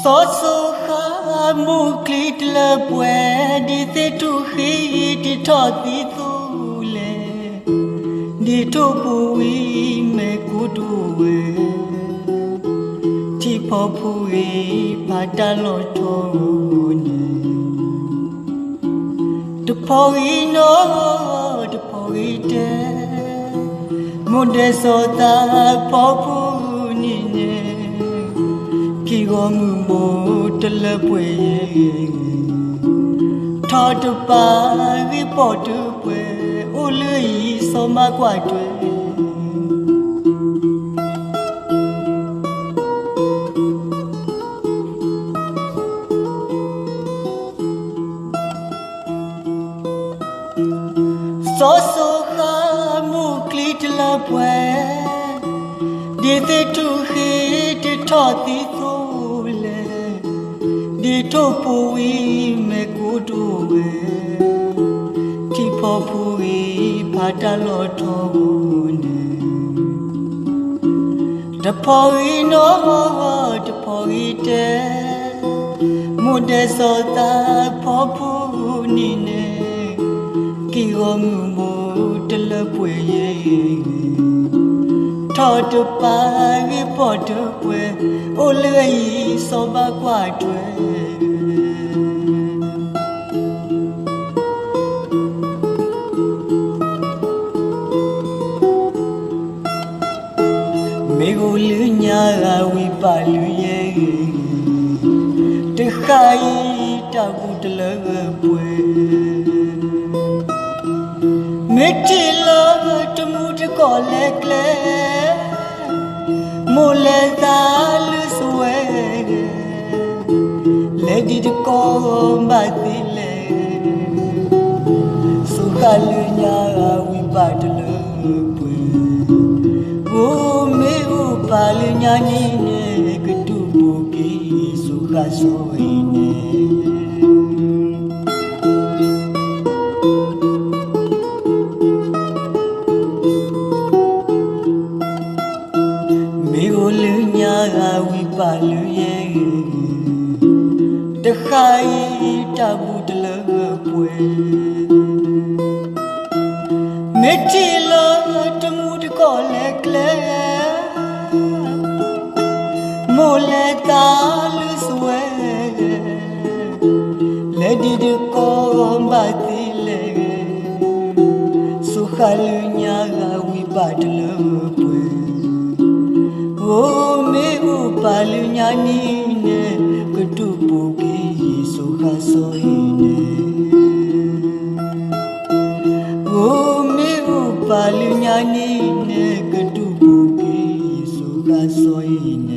စီၤစိၤဃၣ်မိၢ်ချံတလၢပှဲၤ, ဒ်သ့ၣ်ထူၣ်ဃ့တထီၣ်သံသိလဲၣ်, ဒ်ထိၣ်ပူၤဝံၤမဲာ်ကိးဒိၣ်ဝဲ, ထံဖီဖိဂ့ၤဖးတၢ်လီၢ်ထီန့ၣ် တဖီဂ့ၤနီၢ်, တဖီဂ့ၤတဲ, မိၢ်ဒဲးစီၤသးဖီဖိနံၤန့ၣ်, ကံၢ်ဂီၤမုၢ်မိၢ်တလၢပှဲၤယဲ, ထီၣ်တပာ်ဂ့ၤပိာ်တပှဲၤ, အိၣ်လၢအံၤစီၤဘၣ်ကွၢ်ထွဲ စီၤစိၤဃၣ်မိၢ်ချံတလၢပှဲၤ, ဒ်သ့ၣ်ထူၣ်ဃ့တထီၣ်သံသိလဲၣ်, ဒ်ထိၣ်ပူၤဝံၤမဲာ်ကိးဒိၣ်ဝဲ, ထံဖီဖိဂ့ၤဖးတၢ်လီၢ်ထီန့ၣ် တဖီဂ့ၤနီၢ်, တဖီဂ့ၤတဲ, မိၢ်ဒဲးစီၤသးဖီဖိနံၤန့ၣ်, ကံၢ်ဂီၤမုၢ်မိၢ်တလၢပှဲၤယဲ, ထီၣ်တပာ်ဂ့ၤပိာ်တပှဲၤ, အိၣ်လၢအံၤစီၤဘၣ်ကွၢ်ထွဲ မ့ၢ်ဂိၢ်လၢညါဂၤဝံၤပာ်လၢယဲ, တဃၣ်အံၤတၢ်ဘူၣ်တလၢပှဲၤ, မ့ၢ်ထံၣ်လၢတမူတကိးလဲၤကျဲ, မိၢ်လဲၤသးလၢစဝဲ, လဲၤဒံးတကိးဘၣ်သ့လဲၣ်, စိၤဃၣ်လၢညါဂၤဝံၤပာ်တလၢပှဲၤ, ဂိၢ်မ့ၢ်အိၣ်ပာ်လၢညါန့ၣ်န့ၣ် ကတူၢ်ပိာ်က့ၤစိၤဃၣ်စီၤအံၤန့ၣ် မ့ၢ်ဂိၢ်လၢညါဂၤဝံၤပာ်လၢယဲ, တဃၣ်အံၤတၢ်ဘူၣ်တလၢပှဲၤ, မ့ၢ်ထံၣ်လၢတမူတကိးလဲၤကျဲ, မိၢ်လဲၤသးလၢစဝဲ, လဲၤဒံးတကိးဘၣ်သ့လဲၣ်, စိၤဃၣ်လၢညါဂၤဝံၤပာ်တလၢပှဲၤ, ဂိၢ်မ့ၢ်အိၣ်ပာ်လၢညါန့ၣ်န့ၣ် ကတူၢ်ပိာ်က့ၤစိၤဃၣ်စီၤအံၤန့ၣ် ဂိၢ်မ့ၢ်အိၣ်ပာ်လၢညါန့ၣ်န့ၣ် ကတူၢ်ပိာ်က့ၤစိၤဃၣ်စီၤအံၤန့ၣ်